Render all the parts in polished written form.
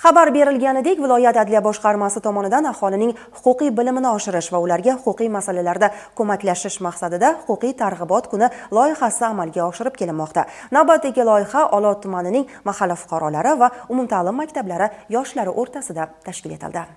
Xabar berilganidek, viloyat adliya boshqarmasi tomonidan aholining huquqiy bilimini oshirish va ularga huquqiy masalalarda ko'maklashish maqsadida huquqiy targ'ibot kuni loyihasi amalga oshirib kelinmoqda. Navbatdagi loyiha Olot tumanining mahalla fuqarolari va umumta'lim maktablari yoshlari o'rtasida tashkil etildi.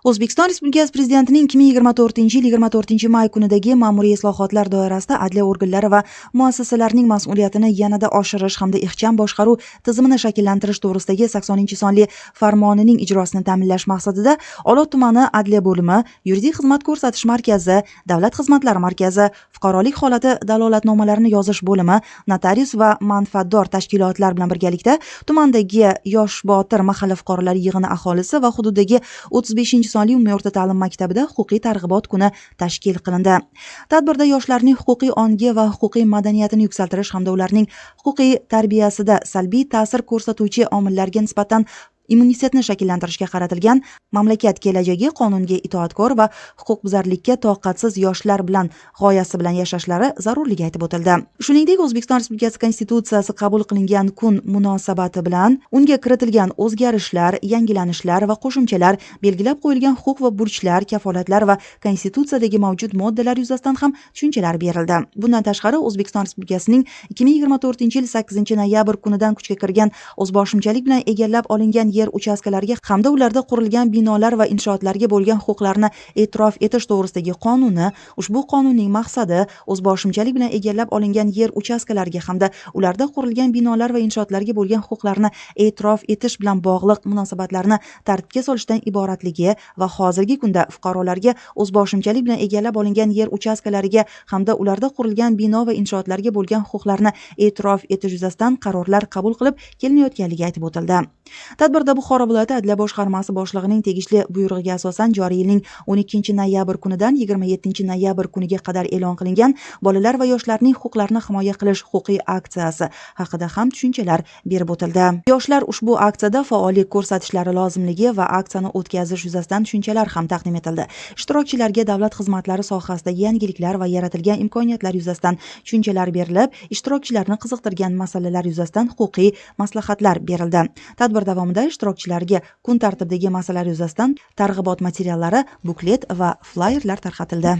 O'zbekiston Respublikasi Prezidentining 2024-yil 24-may kunidagi ma'muriy islohotlar doirasida adliya organlari va muassasalarining mas'uliyatini yanada oshirish hamda ixcham boshqaruv tizimini shakllantirish to'g'risidagi 80-sonli farmonining ijrosini ta'minlash maqsadida Olot tumani adliya bo'limi, yuridik xizmat ko'rsatish markazi, davlat xizmatlari markazi, fuqarolik holati dalolatnomalarini yozish bo'limi, notarius va manfaatdor tashkilotlar bilan birgalikda tumandagi Yosh Botir mahalla fuqarolari yig'ini aholisi va hududdagi 35-sonli umumiy o'rta ta'lim maktabida huquqiy targ'ibot kuni tashkil qilindi. Tadbirda yoshlarning huquqiy ongi va huquqiy madaniyatini yuksaltirish hamda ularning huquqiy tarbiyasida salbiy ta'sir ko'rsatuvchi omillarga nisbatan immunitetni shakllantirishga qaratilgan mamlakat kelajagi qonunga itoatkor va huquqbuzarlikka toqatsiz yoshlar bilan g'oyasi bilan yashashlari zarurligi aytib o'tildi. Shuningdek, O'zbekiston Respublikasi Konstitutsiyasi qabul qilingan kun munosabati bilan unga kiritilgan o'zgarishlar, yangilanishlar va qo'shimchalar, belgilab qo'yilgan huquq va burchlar, kafolatlar va Konstitutsiyadagi mavjud moddalar yuzasidan ham tushunchalar berildi. Bundan tashqari, O'zbekiston Respublikasining 2024-yil 8-noyabr kunidan kuchga kirgan o'zboshimchalik bilan egallab olingan yer uchastkalariga hamda ularda qurilgan binolar va inshootlarga bo'lgan huquqlarni e'tirof etish to'g'risidagi qonuni, ushbu qonunning maqsadi o'zboshimchalik bilan egallab olingan yer uchastkalariga hamda ularda qurilgan binolar va inshootlarga bo'lgan huquqlarni e'tirof etish bilan bog'liq munosabatlarni tartibga solishdan iboratligi va hozirgi kunda fuqarolarga o'zboshimchalik bilan egallab olingan yer uchastkalariga hamda ularda qurilgan bino va inshootlarga bo'lgan huquqlarni e'tirof etish yuzasidan qarorlar qabul qilib kelinayotganligi aytib o'tildi. Tadbirda Buxoro viloyati adliya boshqarmasi boshlig'ining tegishli buyrug'iga asosan joriy yilning 12-noyabr kunidan 27-noyabr kuniga qadar e'lon qilingan bolalar va yoshlarning huquqlarini himoya qilish huquqiy aksiyasi haqida ham tushunchalar berib o'tildi. Yoshlar ushbu aksiyada faollik ko'rsatishlari lozimligi va aksiyani o'tkazish yuzasidan tushunchalar ham taqdim etildi. Ishtirokchilarga davlat xizmatlari sohasidagi yangiliklar va yaratilgan imkoniyatlar yuzasidan tushunchalar berilib, ishtirokchilarni qiziqtirgan masalalar yuzasidan huquqiy maslahatlar berildi. Tadbir davomida ishtirokchilarga kun tartibidagi masalalar yuzasidan targ'ibot materiallari, buklet va flayerlar tarqatildi.